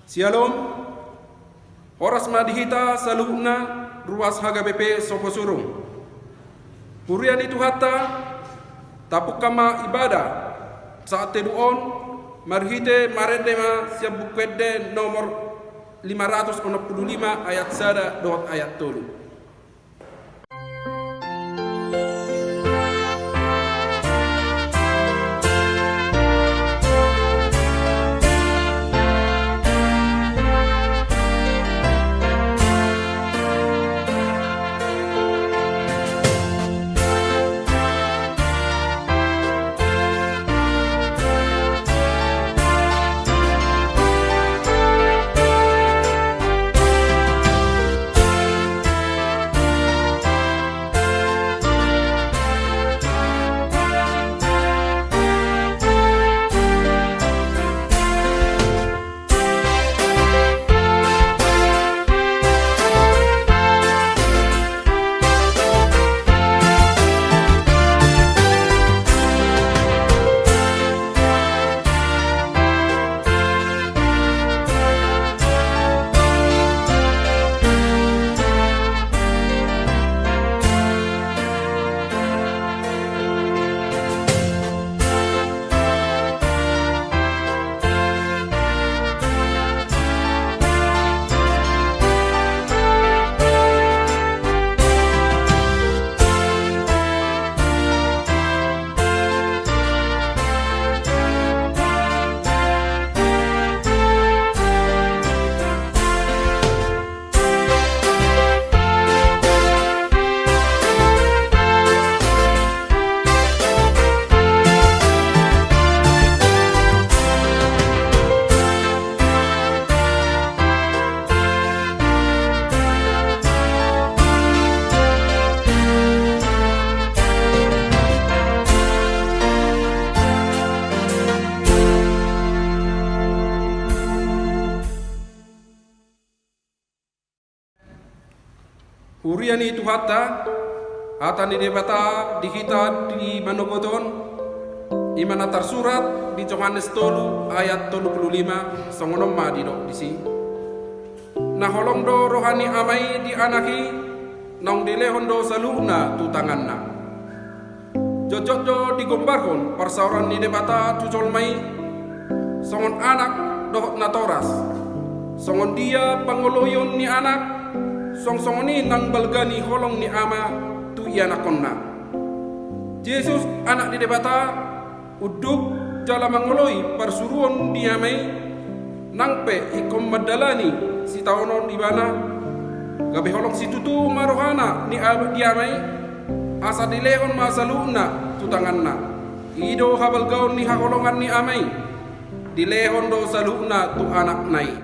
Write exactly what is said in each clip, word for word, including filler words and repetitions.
Syalom. Horas ma di hita saluhutna, ruas H K B P Soposurung. Huria ni Tuhanta, tapungka ma ibada saat teduh on, marhite marende ma sian Buku Ende nomor lima ratus onom pulu lima ayat sada dohot ayat tolu. Huria ni Tuhanta, hata ni Debata di hita di manogot on, i ma na tarsurat di Johannes tolu ayat tolu pulu lima, songon on ma didok disi. Na holong do roha ni Ama i di Anak i, naung dilehon do saluhutna tu tanganna. Jotjot do digombarhon parsaoran ni Debata tu jolma i, songon anak dohot natoras. Songon dia pangoloion ni anak, songon i nang balga ni holong ni ama tu ianakhonna. Jesus, Anak ni Debata, unduk jala mangoloi parsuruon ni Ama i, nang pe ingkon mandalani sitaonon Ibana, gabe holong situtu ma rohana ni Ama, di Ama i, asa dilehon ma saluhutna tu tanganna. I do habalgaon ni haholongan ni Ama i, dilehon do saluhutna tu Anakna i.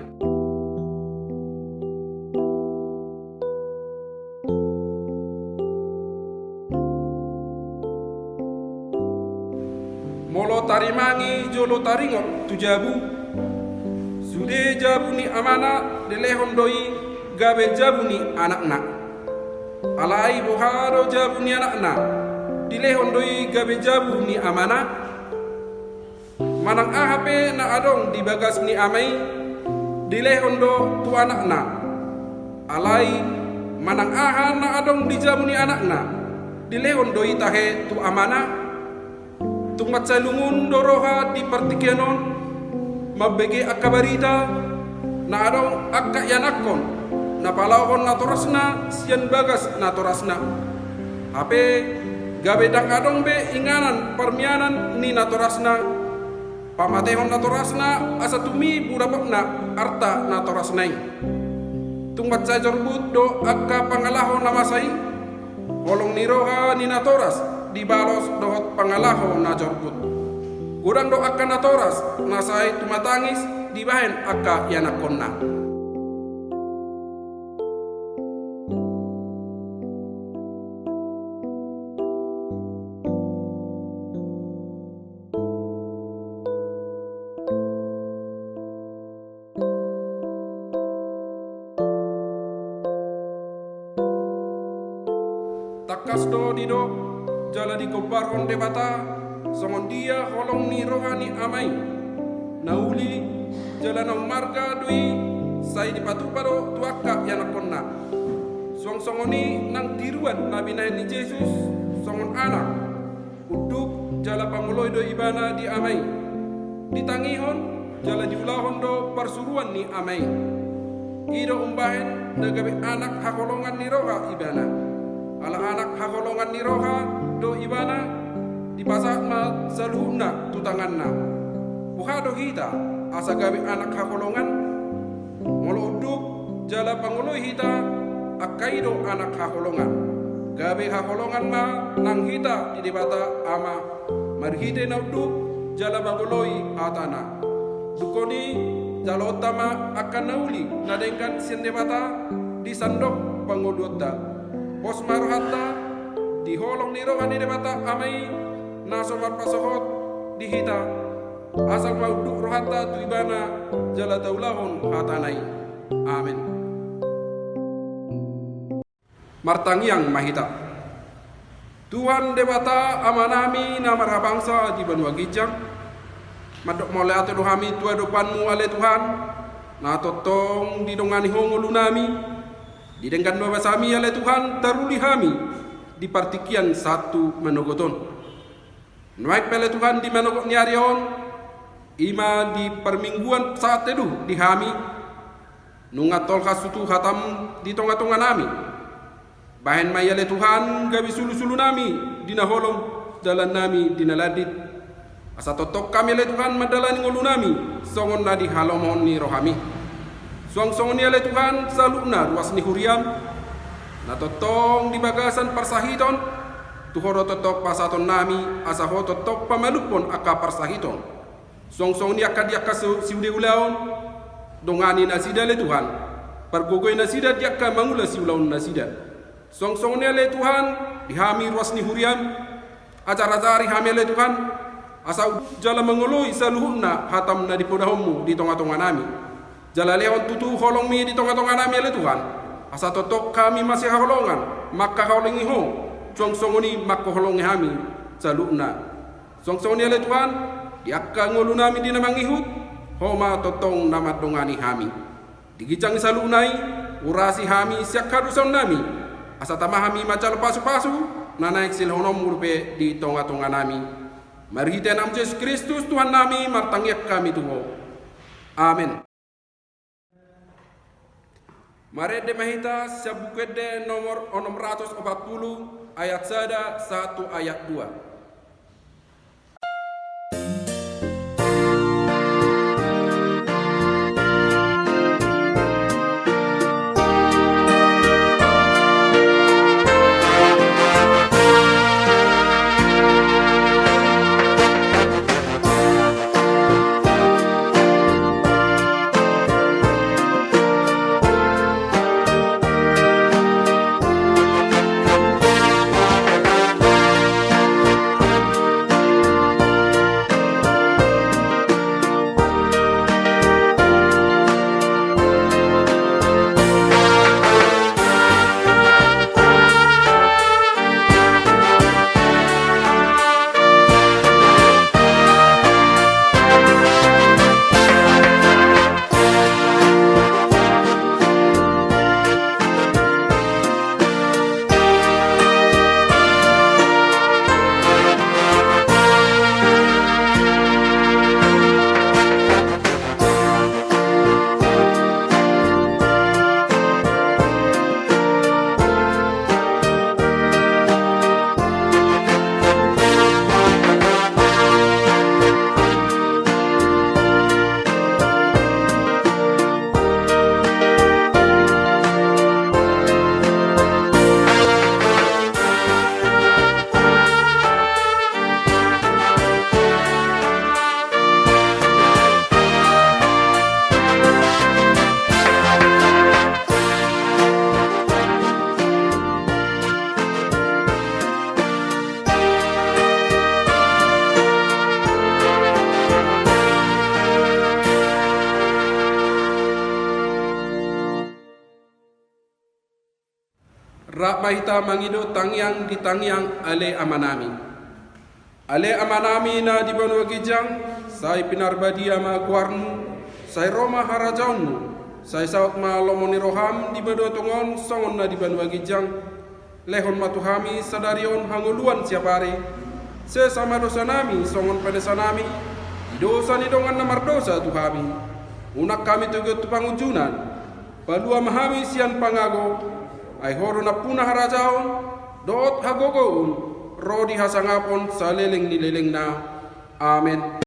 Molo tarimangi jolo taringot tu jabu, sude jabu ni amana dilehon do i gabe jabu ni anakna. Alai boha do jabu ni anakna, dilehon do i gabe jabu ni amana? Manang aha pe na adong di bagas ni ama i, dilehon do tu anakna. Alai manang aha na adong di jabu ni anakna, dilehon do i tahe tu amana. Tung mansai lungun do roha di partingkian on, mambege angka barita na adong angka ianakhon na palaohon natorasna sian bagas natorasna. Hape gabe ndang adong be inganan parmianan ni natorasna, pamatehon natorasna asa tumibu dapotna arta natorasna i. Tung mansai jorbut do angka pangalaho na masa i, holong ni roha ni natoras dibalos dohot pangalaho na jorbut. Godang do angka natoras na sai tumatangis dibahen angka ianakhonna. Tangkas do didok jala digombarhon Debata songon dia holong ni roha ni ama i, na uli Jala na ummarga do i, sai dipatupa do tu angka ianakhonna. Suang songon i nang tiruan na binahen ni Jesus songon anak. Unduk jala pangoloi do ibana di Ama i. Ditangihon jala diulahon do parsuruan ni Ama i. I do umbahen na gabe anak haholongan ni roha ibana. Ala anak haholongan ni roha do ibana, dipasahat ma saluhutna tu tanganna. Boha do hita asa gabe anak haholongan? Molo unduk jala pangoloi hita, angka i do anak haholongan. Gabe haholongan ma nang hita di Debata Ama, marhite na unduk jala mangoloi hatana. Dungkon i, jaloonta ma angka na uli na denggan sian Debata di sandok pangoluonta. Pos ma rohanta di holong ni roha ni Debata Ama i na so marpasohot di hita. Asal ma unduk rohanta tu ibana jala taulahon hatana i. Amen. Martangiang ma hita. Tuhan Debata Amanami na marhabangsa di banua ginjang, mandok mauliate do hami tu adopanmu ale Tuhan, na tongtong didongani ho ngolunami, didenggan ma basami ale Tuhan, taruli hami di partingkian sahat tu manogot on. Nuaeng pe ale Tuhan di manogot ni ari on, i ma di parmingguan sahat teduh di hami, nunga tolhas tutu hatam di tongatonganami. Bahen ma i ale Tuhan gabe sulusulunami di na holom, dalannami di na landit. Asa tongtong hami ale Tuhan mandalani ngolunami songon na dihalomohon ni rohami. Suang songon i ale Tuhan saluhutna ruas ni huriam, na tongtong di bagasan parsahiton, tu ho do tongtong pasahatonnami asa ho tongtong pamalumhon angka parsahiton. Suang songon i angka di angka si-, siuleulaon, dongani nasida ale Tuhan, pargogoi nasida di angka mangula siulaonnasida. Suang songon i ale Tuhan, di hami ruas ni huriam, ajarajari hami ale Tuhan, asa unduk jala mangoloi saluhutna hatam na dipodahonmu di tongatonganami. Jala lehon tutu holongmi di tongatonganami ale Tuhan, asa tongtong hami masihaholongan mangkaholongi ho, suang songon i mangkaholongi hami saluhutna. Suang songon i ale Tuhan, di angka ngolunami di na mangihut, ho ma tongtong na mandongani hami. Di ginjang ni saluhutna i, urasi hami sian hadosaonnami, asa tama hami manjalo pasupasu na naeng silehononmu dope di tongatonganami. Marhite Anakmu Jesus Kristus Tuhannami martangiang hami tu ho. Amen. Marende ma hita sian Buku Ende nomor onom ratus opat pulu, ayat sada sahat tu ayat dua. Rap ma hita mangido tangiang di tangiang Ale Amanami. Ale Amanami na di banua ginjang, sai pinarbadia ma goarmu, Sai ro ma harajaonmu. Sai saut ma lomo ni roham di banua tonga on songon na di banua ginjang. Lehon ma tu hami sadari on hangoluan siapari. Sesa ma dosanami songon panesanami di dosa ni dongan na mardosa tu hami. Unang hami togihon tu pangunjunan. Palua ma hami sian pangago. Ai Ho do nampuna harajaon dohot hagogoon ro di hasangapon saleleng ni lelengna. Amen.